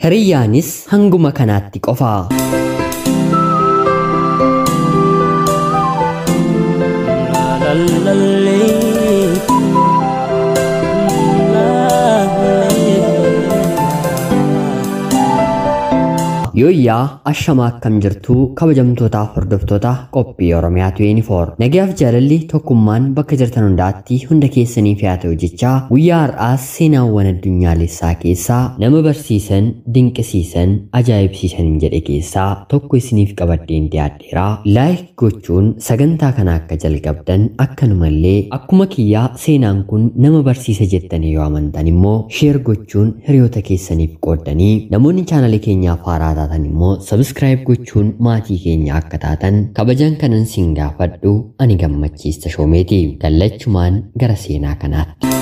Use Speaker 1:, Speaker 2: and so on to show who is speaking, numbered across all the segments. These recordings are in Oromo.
Speaker 1: Hiriyyaanis hanguma kanaatti qofa. Yooyyaa ashamaa akkam jirtuu kabajamtootaaf hordoftoota qophii Oromiyaa 24. Nagayaaf jaalalli tokkummaan bakka jirtan hundaatti hunda keessaniif haa ta'u jechaa guyyaa har'aas seenaawwan addunyaalessaa keessaa nama barsiisan, dinqisiisan, ajaa'ibsiisan jedhe keessaa tokko isiniif qabadheen dhiyaadheera. Laayik gochuun sagantaa kana akka jalqabdan akkanumallee akkuma kiyyaa seenaan kun nama barsiisa jettanii yoo amantan immoo sheer gochuun hiriyoota keessaniif qooddanii namoonni chaanalii keenyaaf haaraa taatan immoo subscribe gochuun maatii keenya akka taatan kabajan kanan siin gaafadhu ani Gammachiis Tashoomeeti. Gallachumaan gara seenaa kanaatti.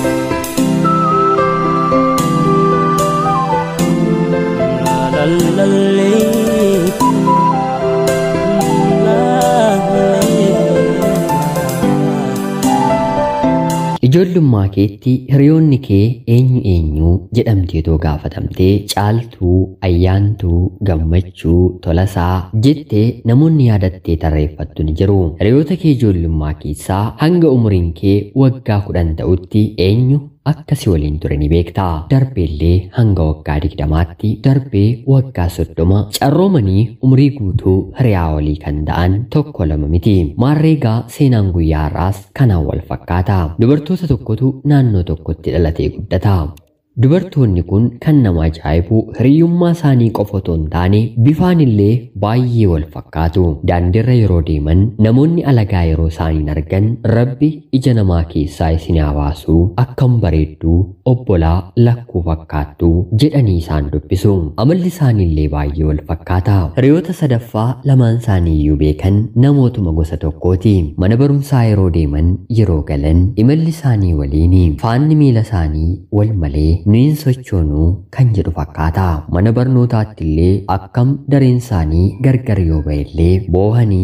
Speaker 1: Ijoollummaa keetti hiriyoonni kee eenyu eenyu jedhamteetoo gaafatamtee Caaltuu, Ayyaantuu, Gammachuu, Tolasaa jettee namoonni yaadattee tarreeffattu ni jiru. Hiriyoota kee ijoollummaa keessaa hanga umuriin kee waggaa 10 ta'utti eenyu akka si waliin ture ni beektaa. Darbeellee hanga waggaa 20tti, darbee waggaa 30 carroomanii umurii guutuu hiriyaa walii kan ta'an tokko lama miti. Maarreegaa seenaan guyyaa har'aas kanaan wal fakkaata. Dubartoota tokkotu naannoo tokkotti dhalatee guddata. Dubartoonni kun kan nama ajaa'ibu hiriyyummaa isaanii qofa otoo hin taane bifaan illee baay'ee wal fakkaatu. Daandiirra yeroo deeman namoonni alagaa yeroo isaaniin argan Rabbi ija namaa keessaa isin haa baasuu, akkam bareedduu, obbolaa lakkuu fakkaattu jedhanii isaan dubbisu. Amalli isaaniillee baay'ee wal fakkaata. Hiriyoota sadaffaa lamaan isaanii iyyuu beekan namootuma gosa tokkooti. Mana barumsaa yeroo deeman, yeroo galan imalli isaanii waliini. Faanni miila isaanii wal malee nuyin sochoonuu kan jedhu fakkaata. Mana barnootaatti illee akkam dareen isaanii gargar yoo ba'ellee boohanii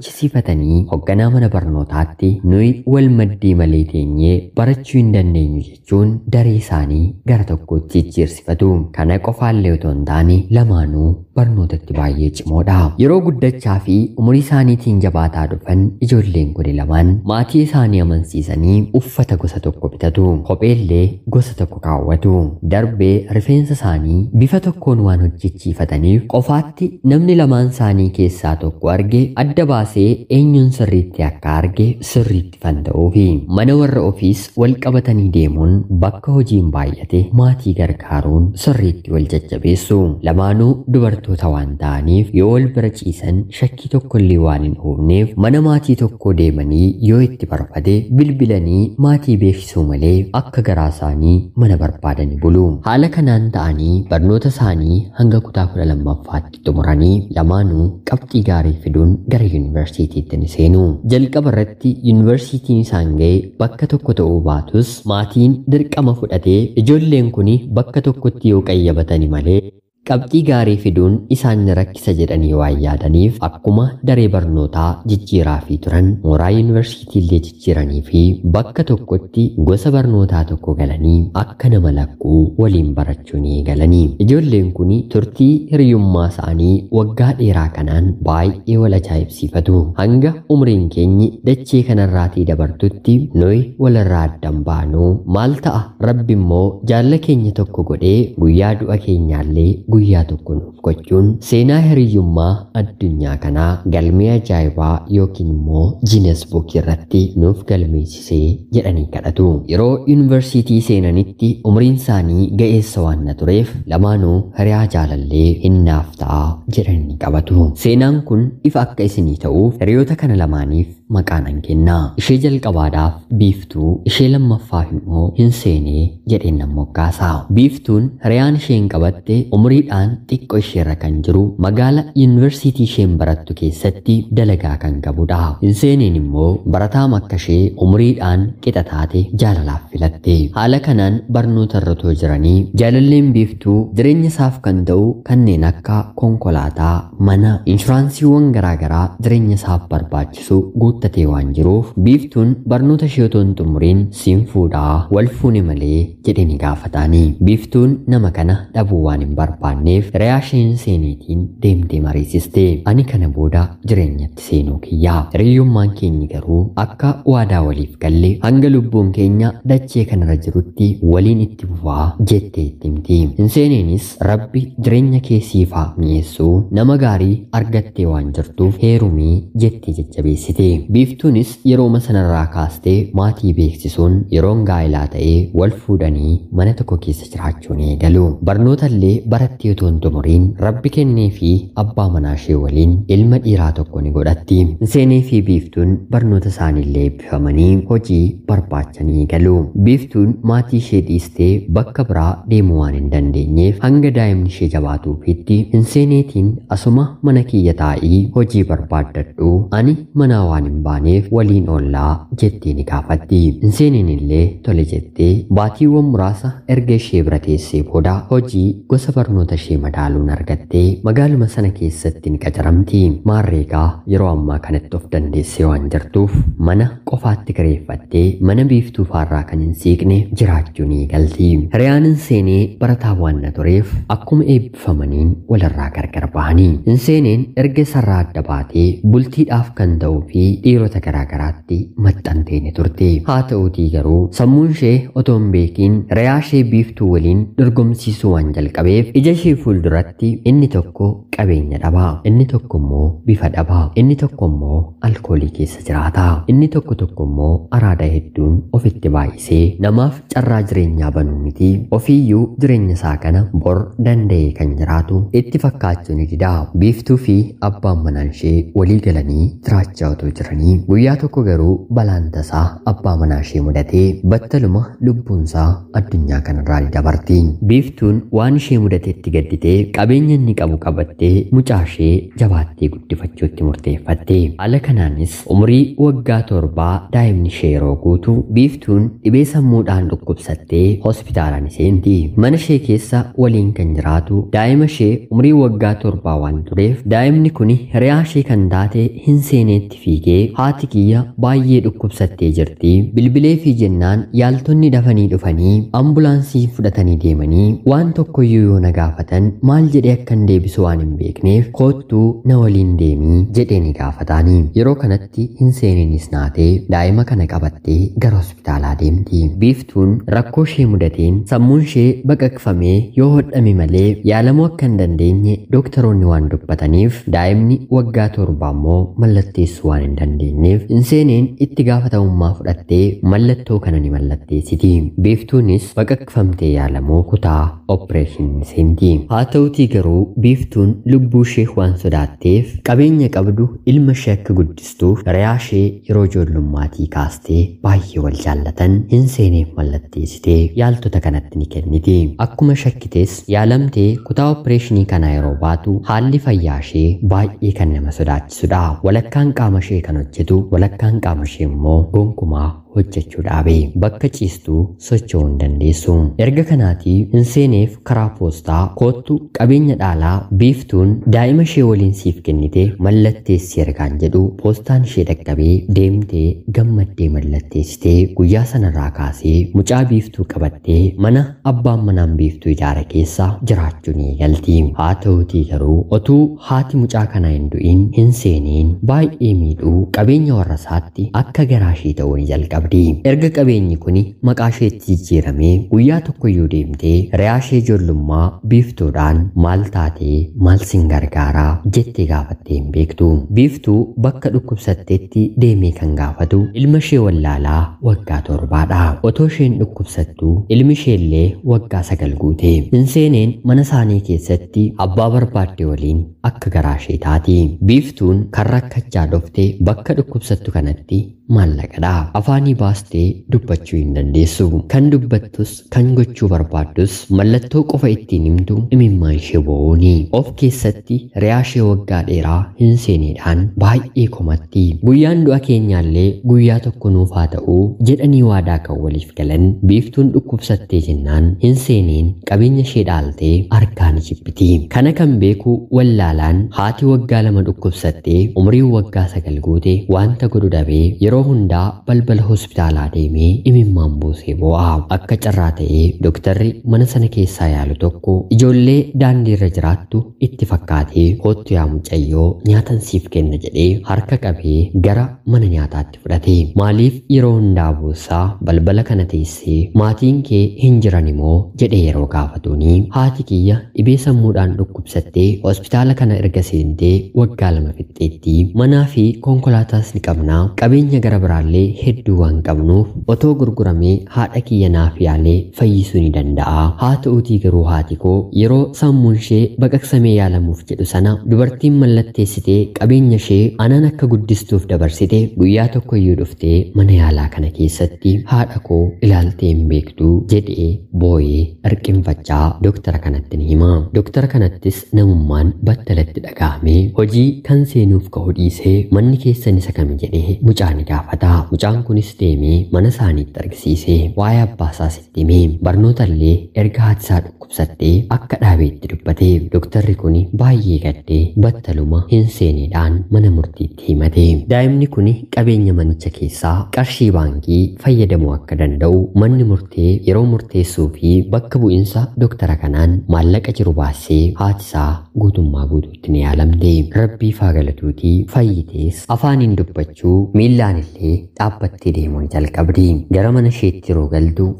Speaker 1: boochisiifatanii hoogganaa mana barnootaatti nuyi wal maddii malee teenyee barachuu hin dandeenyu jechuun daree isaanii gara tokkotti jijjiirsifatu. Kana qofaallee otoo hin taane lamaanuu barnootatti baay'ee cimoodha. Yeroo guddachaa fi umurii isaaniitiin jabaataa dhufan ijoolleen kun lamaan maatii isaanii amansiisanii uffata gosa tokko bitatu. Kopheellee gosa tokko kaawwatu. Darbee rifeensa isaanii bifa tokkoon waan hojjechiifataniif qofaatti namni lamaan isaanii keessaa tokko arge adda baasee eenyuun sirriitti akka arge sirriitti fanta'uufi. Mana warra ofiis wal qabatanii deemuun bakka hojiin baay'ate maatii gargaaruun sirriitti wal jajjabeessu. Lamaanuu dubartoota waan ta'aniif yoo wal bira ciisan shakkii tokkollee waan hin uumneef mana maatii tokkoo deemanii yoo itti barbaade bilbilanii maatii beeksisuu malee akka garaa isaanii mana barbaadanii bulu. Haala kanaan ta'anii barnoota isaanii hanga kutaa 12ffaatti xumuranii lamaanuu qabxii gaarii fiduun gara yuunivarsiitiitti ni seenu. Jalqaba irratti yuunivarsiitiin isaan ga'e bakka tokko ta'uu baatus maatiin dirqama fudhatee ijoolleen kun bakka tokkotti yoo qayyabatani malee qabxii gaarii fiduun isaan ni rakkisa jedhanii waan yaadaniif akkuma daree barnootaa jijjiiraa fi turan mooraa yuunivarsiitii illee jijjiiranii fi bakka tokkotti gosa barnootaa tokko galanii akka nama lakkuu waliin barachuu ni eegalanii. Ijoolleen kun turtii hiriyummaa isaanii waggaa dheeraa kanaan baay'ee wal ajaa'ibsiifatu. Hanga umriin keenyi dachee kanarraatii dabartutti nuyi walirraa addan baanuu maal ta'a Rabbi immoo jaalla keenya tokko godhee guyyaa du'a keenyaallee guyyaa tokko nuuf gochuun seenaa hiriyyummaa addunyaa kanaa galmee ajaa'ibaa yookiin immoo Guinness Book irratti nuuf galmeessisee jedhanii kadhatu. Yeroo yuunivarsiitii seenanitti umriin isaanii ga'eessa waan na tureef lamaanuu hiriyaa jaalallee hinnaaf ta'a jedhanii qabatu. Seenaan kun ifa akka isinii ta'uuf hiriyoota kana lamaaniif maqaa nan kenna. Ishee jalqabaadhaaf Biiftuu, ishee lammaffaaf immoo hin seenee jedheen nan moggaasa. Biiftuun hiriyaan isheen qabatte umriidhaan xiqqoo isheerra kan jiru magaala yuunivarsiitii isheen barattu keessatti dalagaa kan qabudha. Hin seeneen immoo barataa akka ishee umriidhaan qixa taate jaalalaaf filatte. Haala kanaan barnoota irra otoo jiranii jaalalleen Biiftuu jireenya isaaf kan ta'u kanneen akka konkolaataa, mana, inshuraansiiwwan garaagaraa jireenya isaaf barbaachisu guuttatee waan jiruuf Biiftuun barnoota ishee otoo hin xumuriin siin fuudhaa wal fuune malee jedhee ni gaafataani. Biiftuun nama kana dhabuu waan hin barbaanneef hiriyaa isheen seeneetiin deemtee mariisiste. Ani kana booda jireenyatti seenuu kiyyaa. Hiriyyummaan keenya garuu akka waadaa waliif galle hanga lubbuun keenya dachee kanarra jirutti waliin itti fufaa jettee itti himti. Hinseeneenis Rabbi jireenya kee siif haa mi'eessuu, nama gaarii argattee waan jirtuuf heerumii jettee jajjabeessite. Biiftuunis yerooma sanarraa kaastee maatii beeksisuun yeroon gaa'elaa ta'ee wal fuudhanii mana tokko keessa jiraachuu ni eegalu. Barnoota illee barattee otoo hin xumuriin Rabbi kennee fi abbaa manaa ishee waliin ilma dhiiraa tokko ni godhatti. Hinseenee fi Biiftuun barnoota isaaniillee eebbifamanii hojii barbaachanii eegalu. Biiftuun maatii ishee dhiistee bakka biraa deemuu waan hin dandeenyeef hanga daa'imni ishee jabaatuufitti Hinseeneetiin asuma mana kiyya taa'ii hojii barbaaddadhu, ani manaa waan hin baaneef waliin oollaa jettee ni gaafatti. Hinseeneen illee tole jettee baatiiwwan muraasa erga ishee bira teessee booda hojii gosa barnoota ishee madaaluun argattee magaaluma sana keessatti ni qacaramti. Maarreegaa yeroo ammaa kanatti of dandeessee waan jirtuuf mana qofaatti kireeffattee mana Biiftuu faarraa kan hin siiqne jiraachuu ni eegalti. Hiriyaan Hinseenee barataa waan na tureef akkuma eebbifamaniin walirraa gargar bahanii. Hinseeneen erga isarraa adda baatee bultiidhaaf kan ta'uu fi dhiirota garaagaraatti maxxantee ni turte. Haa ta'uutii garuu sammuun ishee otoo hin beekiin hiriyaa ishee Biiftuu waliin dorgomsiisuu waan jalqabeef ija ishee fuulduratti inni tokko qabeenya dhabaa, inni tokko immoo bifa dhabaa, inni tokko immoo alkoolii keessa jiraata, inni tokko tokko immoo araada hedduun ofitti baay'isee namaaf carraa jireenyaa banuu miti ofiiyyuu jireenya isaa kana bor danda'ee kan jiraatu itti fakkaachuu ni dida. Biiftuu fi abbaan manaan ishee walii galanii jiraachaa otoo jiranii guyyaa tokko garuu balaan tasaa abbaa manaa ishee mudatee battaluma lubbuunsaa addunyaa kanarraa ni dabarti. Biiftuun waan ishee mudatetti gadditee qabeenya inni qabu qabattee mucaa ishee jabaattee guddifachuutti murteeffatte. Haala kanaanis umurii waggaa 7 daa'imni ishee yeroo guutu Biiftuun dhibee sammuudhaan dhukkubsattee hospitaala ni seenti. Mana ishee keessa waliin kan jiraatu daa'ima ishee umurii waggaa 7 waan tureef daa'imni kun hiriyaa ishee kan taate Hinseeneetti fiigee haati kiyya baay'ee dhukkubsattee jirti, bilbilee fi jennaan yaaltonni dafanii dhufanii ambulaansii fudhatanii deemanii waan tokkoyyuu yoo na gaafatan maal jedhee akkan deebisu waan hin beekneef koottuu na waliin deemii jedhee ni gaafataani. Yeroo kanatti Hinseeneenis naatee daa'ima kana qabattee gara hospitaalaa deemti. Biiftuun rakkoo ishee mudateen sammuun ishee baqaqfamee yoo hodhame malee yaalamuu akka hin dandeenye dooktaroonni waan dubbataniif daa'imni waggaa 7 immoo mallatteessuu waan hin dandeenyeef Hinseeneen itti gaafatamummaa fudhattee mallattoo kana ni mallatteessiti. Biiftuunis baqaqfamtee yaalamuu kutaa opereeshinii seenti. Haa ta'utii garuu Biiftuun lubbuu ishee waan sodaatteef qabeenya qabdu ilma ishee akka guddistuuf hiriyaa ishee yeroo ijoollummatii kaastee baay'ee wal jaallatan Hinseeneef mallatteessitee yaaltota kanatti ni kenniti. Akkuma shakkites yaalamtee kutaa opereeshinii kanaa yeroo baatu haalli fayyaa ishee baay'ee kan nama sodaachisudha. Walakkaan qaama ishee kan hojjetu, walakkaan qaama ishee immoo gonkumaa hojjechuu dhaabe. Bakka ciistuu socho'uu hin dandeessu. Erga kanaatii Hinseeneef karaa poostaa koottu qabeenya dhaalaa Biiftuun daa'ima ishee waliin siif kennite mallatteessi ergaan jedhu poostaan ishee dhaqqabee deemtee gammaddee mallatteessitee guyyaa sanarraa kaasee mucaa Biiftuu qabattee mana abbaan manaan Biiftuu ijaare keessa jiraachuu ni eegalti. Haa ta'uutii garuu otuu haati mucaa kanaa hin du'in Hinseeneen baay'ee miidhuu qabeenya warra isaatti akka garaa ishee ta'uu ni jalqabdi. Erga qabeenyi kuni maqaa isheetti jijjiiramee guyyaa tokkoyyuu deemtee hiriyaa ishee ijoollummaa Biiftuudhaan maal taatee maal sin gargaaraa jettee gaafattee hin beektu. Biiftuu bakka dhukkubsatteetti deemee kan gaafatu ilma ishee wallaalaa waggaa 7dha. Otoo isheen dhukkubsattuu ilmi ishee illee waggaa 9 guute. Hinseeneen mana isaanii keessatti abbaa barbaadde waliin akka garaa ishee taati. Biiftuun kan rakkachaa dhufte bakka dhukkubsattu kanatti maallaqadha. Afaanii Afaanii baastee dubbachuu hin dandeessu. Kan dubbattus kan gochuu barbaaddus mallattoo qofa ittiin himtu imimmaan ishee boo'uuni. Of keessatti hiriyaa ishee waggaa dheeraa hin seeneedhaan baay'ee komatti. Guyyaan du'a keenyaallee guyyaa tokko nuuf haa ta'u jedhanii waadaa kan waliif galan Biiftuun dhukkubsattee jennaan hin seeneen qabeenya ishee dhaaltee harkaa ni jibbiti. Kana kan beeku wallaalaan haati waggaa 2 dhukkubsattee umriin waggaa 9 guute wanta godhu dhabee yeroo hundaa balbala hospitaalaa deemee imimmaan buusee boo'a. Akka carraa ta'ee dooktarri mana sana keessaa yaalu tokko ijoollee daandiirra jiraattu itti fakkaatee kottu yaa mucayyoo nyaatan siif kenna jedhee harka qabee gara mana nyaataatti fudhate. Maaliif yeroo hundaa buusaa balbala kana teessee maatiin kee hin jiran immoo jedhee yeroo gaafatuuni haati kiyya dhibee sammuudhaan dhukkubsattee hospitaala kana erga seentee waggaa 2 fixxeetti. Manaa fi konkolaataas ni qabnaa, qabeenya gara biraallee hedduu waan qabnuuf otoo gurguramee haadha kiyya naaf yaalee fayyisuu ni danda'a. Haa ta'uutii garuu haati koo yeroo sammuun ishee baqaqsamee yaalamuuf jedhu sana dubartiin mallatteessitee qabeenya ishee anaan akka guddistuuf dabarsite guyyaa tokko iyyuu dhuftee mana yaalaa kana keessatti haadha koo ilaaltee hin beektu jedhee boo'ee hirqinfachaa dooktara kanatti ni hima. Dooktara kanattis namummaan battalatti dhaga'amee hojii kan seenuuf ka'u dhiisee manni keessan isa kami jedhee mucaa ni gaafata. Mucaan kunis deemee mana isaaniitti argisiisee waa'ee abbaa isaas itti himee barnoota illee erga haati isaa dhukkubsattee akka dhaabeetti dubbate. Dooktarri kun baay'ee gaddee battaluma hin seeneedhaan mana murtiitti himate. Daa'imni kun qabeenya manicha keessaa qarshii baankii fayyadamuu akka danda'u manni murtee yeroo murteessuu fi bakka bu'iinsa dooktara kanaan maallaqa jiru baasee haati isaa guutummaa guutuutti ni yaalamte. Rabbii faagalatuutii fayyitees afaaniin dubbachuu miillaan illee dhaabbattee deemuun jalqabdi. Gara mana isheetti yeroo galtu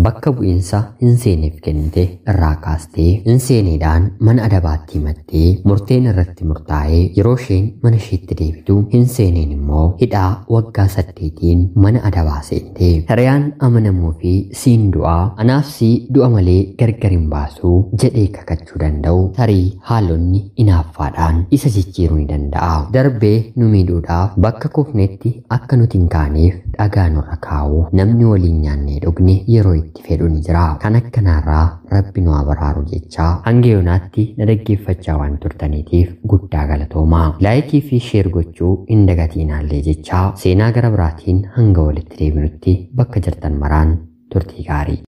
Speaker 1: bakka bu'iinsa hin seeneef kennite irraa kaastee hin seeneedhaan mana adabaatti himattee murteen irratti murtaa'ee yeroo isheen mana isheetti deebitu hin seeneen immoo hidhaa waggaa 8 mana adabaa seente. Hiriyaan amanamuu fi siin du'aa anaaf sii du'a malee gargar hin baasuu jedhee kakachuu danda'u tarii haalonni inaaffaadhaan isa jijjiiruu ni danda'a. Darbee nu miidhuudhaaf bakka kufnetti akka nuti hin kaaneef dhagaa nurra kaa'u namni waliin nyaannee dhugne yeroo itti fedhu ni jira. Kan akkanaarraa Rabbi nu haa baraaru jechaa hanga yoonaatti na dhaggeeffachaa waan turtaniitiif guddaa galatoomaa. Laayikii fi sheer gochuu hin dagatiinaallee jechaa seenaa gara biraatiin hanga walitti deebinutti bakka jirtan maraan turtii gaarii.